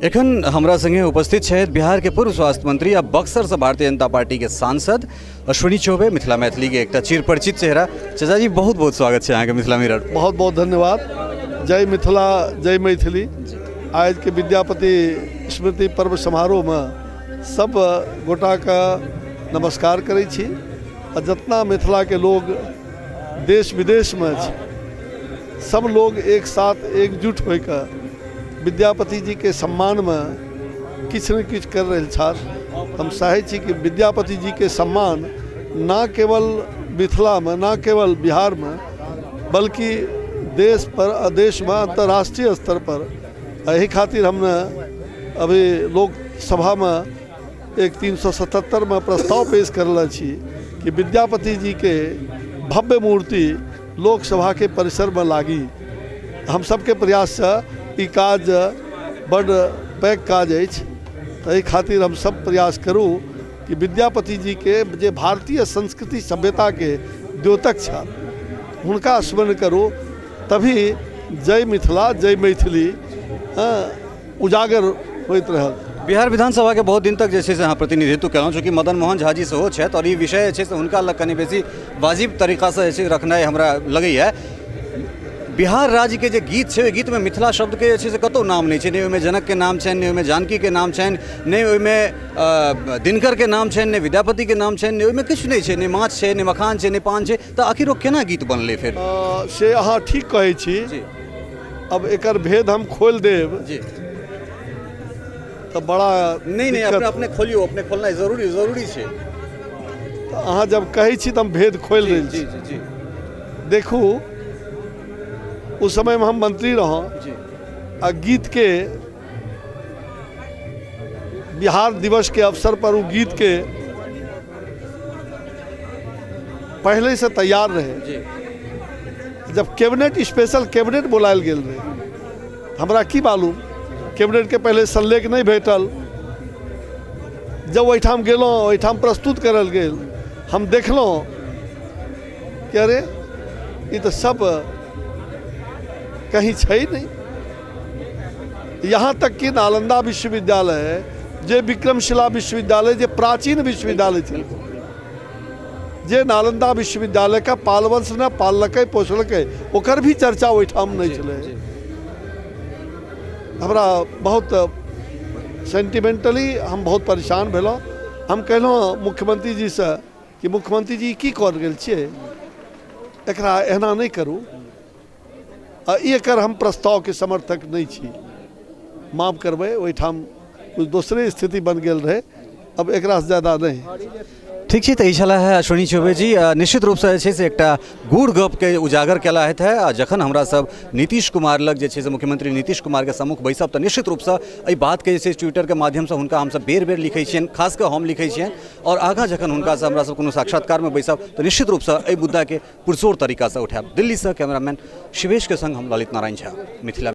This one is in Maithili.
एखन हमरा संगे उपस्थित छथि बिहारके पूर्व स्वास्थ्य मंत्री आ बक्सरसँ भारतीय जनता पार्टीके सांसद अश्विनी चौबे, मिथिला मैथिलीके एकटा चिर परिचित चेहरा। चाचा जी, बहुत बहुत स्वागत छै अहाँके मिथिला मिरर। बहुत बहुत धन्यवाद। जय मिथिला, जय मैथिली। आजके विद्यापति स्मृति पर्व समारोहमे सब गोटाके नमस्कार करै छी आ जितना मिथिलाके लोग देश विदेशमे छै सब लोग एक साथ एकजुट होइके विद्यापति जी के सम्मानमे किछु ने किछु कर रहल छथि। हम चाहै छी कि विद्यापति जी के सम्मान न केवल मिथिलामे, न केवल बिहारमे, बल्कि देश पर, देशमे, अंतर्राष्ट्रीय स्तर पर। एहि खातिर हमने अभी लोकसभामे एक 377में प्रस्ताव पेश करले छी कि विद्यापति जी के भव्य मूर्ति लोकसभाके परिसरमे लागी। हम सबके प्रयाससँ ई काज बड्ड पैघ काज अछि, एहि खातिर हम सब प्रयास करू कि विद्यापति जीके जे भारतीय संस्कृति सभ्यताके द्योतक छल हुनका स्मरण करू, तभी जय मिथिला जय मैथिली उजागर होइत रहल। बिहार विधानसभाके बहुत दिन तक जे छै से अहाँ प्रतिनिधित्व केलहुँ, चूँकि मदन मोहन झा जी सेहो छथि आओर ई विषय जे छै से हुनका लग कनि बेसी वाजिब तरीकासँ जे छै रखनाइ हमरा लगैए। बिहार राज्यके जे गीत छै ओहि गीतमे मिथिला शब्दके जे छै से कतहु नाम नहि छै, नहि ओहिमे जनकके नाम छनि, नहि ओहिमे जानकीके नाम छनि, नहि ओहिमे दिनकरके नाम छनि, नहि विद्यापतिके नाम छनि, नहि ओहिमे किछु नहि छै, नहि माछ छै, नहि मखान छै, नहि पान छै, तऽ आखिर ओ केना गीत बनलै फेर? से अहाँ ठीक कहै छी। अब एकर भेद हम खोलि देब जी तऽ बड़ा नहि नहि, अपने अपने खोलियौ, अपने खोलनाइ जरूरी जरूरी छै। तऽ अहाँ जब कहै छी तऽ हम भेद खोलि रहल छी। जी जी। देखू, उस समयमे हम मंत्री रहौं आ गीतके बिहार दिवसके अवसर पर ओ गीतके पहिलेसँ तैयार रहै। जब कैबिनेट, स्पेशल कैबिनेट बुलायल गेल रहै, हमरा की मालूम, कैबिनेटके पहिले संलेख नहि भेटल। जब ओहिठाम गेलहुँ, ओहिठाम प्रस्तुत करल गेल, हम देखलहुँ कि अरे ई तऽ सब कहीं छै नहि। यहाँ तक कि नालंदा विश्वविद्यालय जे विक्रमशिला विश्वविद्यालय जे प्राचीन विश्वविद्यालय छै, जे नालंदा विश्वविद्यालय का पालवंश ने पाललकै पोसलकै, ओकर भी चर्चा ओहिठाम नहि छलै। हमरा बहुत सेंटिमेंटली हम बहुत परेशान भेलहुँ। हम कहलहुँ मुख्यमंत्री जी से कि मुख्यमंत्री जी की कर गेल छियै, एकरा एना नहि करू, आ एकर हम प्रस्तावके समर्थक नहि छी, माफ करबै। ओहिठाम किछु दोसरे स्थिति बनि गेल रहै, अब एकरासँ ज्यादा नहि। ठीक छै, तऽ ई छलाह है अश्विनी चौबे जी। निश्चित रूपसँ जे छै से एकटा गूढ़ गपके उजागर केला है। आ जखन हमरा सब नीतीश कुमार लग जे छै से मुख्यमंत्री नीतीश कुमारके सम्मुख बैसब तऽ निश्चित रूपसँ एहि बातके जे छै ट्विटरके माध्यमसँ हुनका हमसब बेर बेर लिखै छियनि, खास कऽ हम लिखै छियनि। आओर आगाँ जखन हुनकासँ हमरा सब कोनो साक्षात्कारमे बैसब तऽ निश्चित रूपसँ एहि मुद्दाके पुरजोर तरीकासँ उठायब। दिल्लीसँ कैमरामैन शिवेशके संग हम ललित नारायण झा, मिथिला।